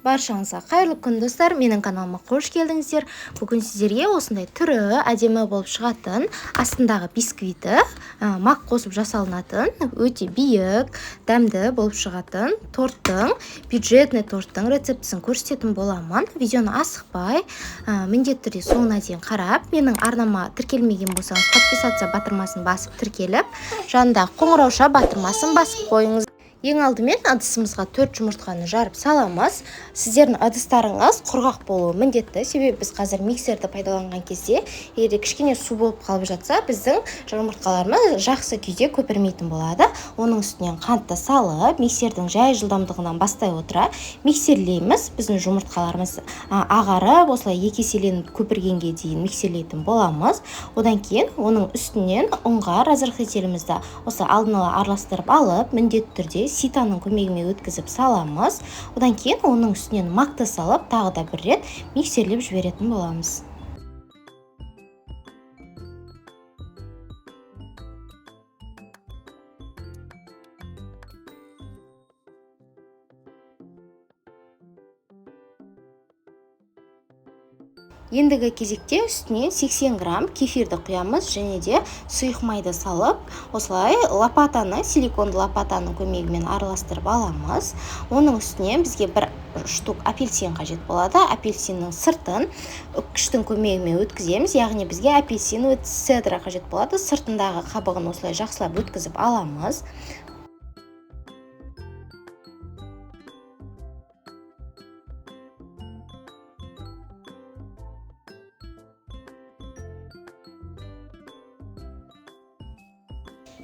Баршаңызға қайырлы күн, достар! Менің каналыма қош келдіңіздер. Бүгін сіздерге осындай түрі әдемі болып шығатын, астындағы бисквиті мак қосып жасалынатын, өте биік, дәмді болып шығатын торттың, бюджетный торттың рецептісін көрсететін боламын. Видеоны асықпай, міндетті түрде соңына дейін қарап, менің арнама тіркелмеген болсаңыз, подписаться батырмасын басып тіркеліп, жанындағы қоңырауша батырмасын басып қойыңыз. Ең алдымен ыдысымызға 4 жұмыртқаны жарып саламыз. Сіздердің ыдыстарыңыз құрғақ болуы міндетті, себебі біз қазір миксерді пайдаланған кезде, егер кішкене су болып қалып жатса, біздің жұмыртқаларымыз жақсы күйде көпірмейтін болады. Оның үстінен қантты салып, миксердің жай жылдамдығынан бастай отыра миксерлейміз. Біздің жұмыртқаларымыз ағарып, осылай екі еселеніп көпіргенге дейін миксерлейтін боламыз. Одан кейін оның үстінен ұнға разрыхлителімізді осы алдын ала араластырып алып, міндетті түрде ситаның көмегімен өткізіп саламыз. Одан кейін оның үстінен макты салып, тағы да бір рет миксерлеп жіберетін боламыз. Ендігі кезекте үстінен 80 грамм кефирді құямыз және де сұйық майды салып, осылай лопатаны, силиконды лопатаның көмегімен араластырып аламыз. Оның үстіне бізге бір штук апельсин қажет болады. Апельсиннің сыртын үккіштің көмегімен өткіземіз, яғни бізге апельсиновый цедра қажет болады. Сыртындағы қабығын осылай жақсылап өткізіп аламыз.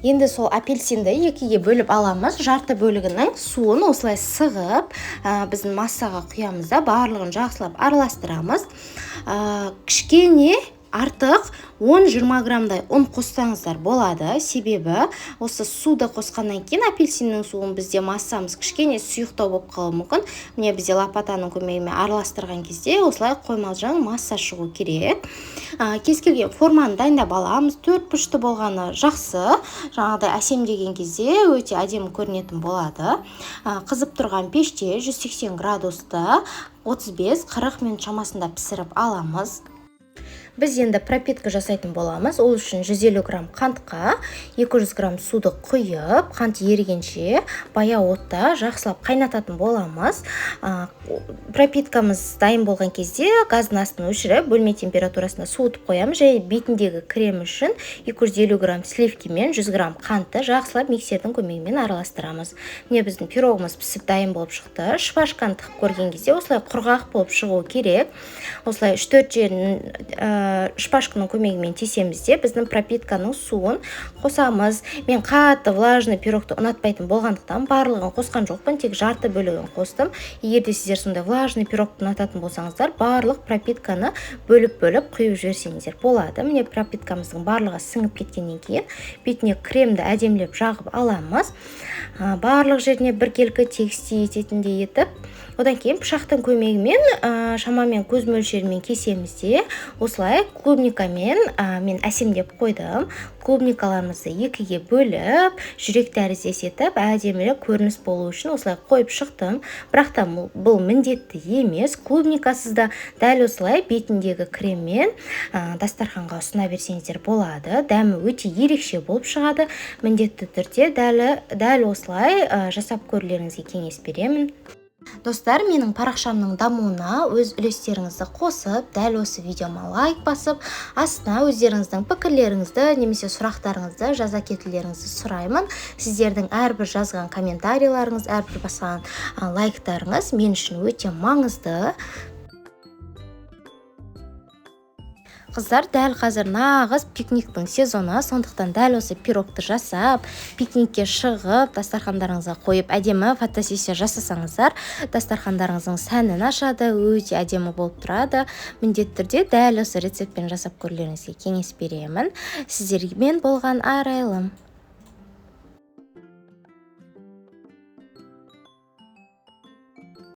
Енді сол апельсинді екіге бөліп аламыз. Жарты бөлігінің суын осылай сығып, біздің массаға құямыз да, барлығын жақсылап араластырамыз. Кішкене артық 10-20 граммдай ұн қоссаңыздар болады, себебі осы суды қосқаннан кейін апельсиннің суын бізде массамыз кішкене сұйықтау болып қалуы мүмкін. Міне, бізде лопатаның көмегімен араластырған кезде осылай қоймалжаң масса шығу керек. Кез келген форманы дайындап аламыз. Төрт бұрышты болғаны жақсы, жаңағыдай әсемдеген кезде өте әдемі көрінетін болады. Қызып тұрған пеште 180 градуста 35-40 минут шамасында пісіріп аламыз. Біз енді пропитка жасайтын боламыз. Ол үшін 150 грамм қантқа 200 грамм суды құйып, қант ерігенше баяу отта жақсылап қайнататын боламыз. Пропиткамыз дайын болған кезде газдың астын өшіріп, бөлме температурасында суытып қоямыз. Және бетіндегі крем үшін 250 грамм сливки мен 100 грамм қантты жақсылап миксердің көмегімен араластырамыз. Міне, біздің пирогымыз пісіп дайын болып шықты. Шпажканы тығып көрген кезде осылай құрғақ болып шығу керек. Осылай үш-төрт жерін шпажканың көмегімен тесеміз де, біздің пропитканың суын қосамыз. Мен қатты влажный пирогты ұнатпайтын болғандықтан барлығын қосқан жоқпын, тек жарты бөлігін қостым. Егер де сіздер сондай влажный пирогты ұнататын болсаңыздар, барлық пропитканы бөліп-бөліп құйып жіберсеңіздер болады. Міне, пропиткамыздың барлығы сіңіп кеткеннен кейін бетіне кремді әдемілеп жағып аламыз. Барлық жеріне біркелкі тегістей ететіндей етіп. Одан кейін пышақтың көмегімен, шамамен көз мөлшерімен кесеміз де, осылай клубникамен, мен әсемдеп қойдым. Клубникаларымызды екіге бөліп, жүрек тәріздес етіп, әдемірек көрініс болу үшін осылай қойып шықтым. Бірақ та бұл міндетті емес. Клубникасыз да дәл осылай бетіндегі креммен, дастарханға ұсына берсеңіздер болады. Дәмі өте ерекше болып шығады. Міндетті түрде дәл осылай, жасап көрулеріңізге кеңес беремін. Достар, менің парақшамның дамуына өз үлестеріңізді қосып, дәл осы видеома лайк басып, астына өздеріңіздің пікірлеріңізді немесе сұрақтарыңызды жаза кетулеріңізді сұраймын. Сіздердің әрбір жазған комментарийлеріңіз, әрбір басқан лайктарыңыз мен үшін өте маңызды. Қыздар, дәл қазір нағыз пикниктің сезоны, сондықтан дәл осы пирогты жасап, пикникке шығып, дастархандарыңызға қойып, әдемі фотосессия жасасаңыздар, дастархандарыңыздың сәнін ашады, өте әдемі болып тұрады. Міндетті түрде дәл осы рецептпен жасап көрулеріңізге кеңес беремін. Сіздермен болған Арайлым.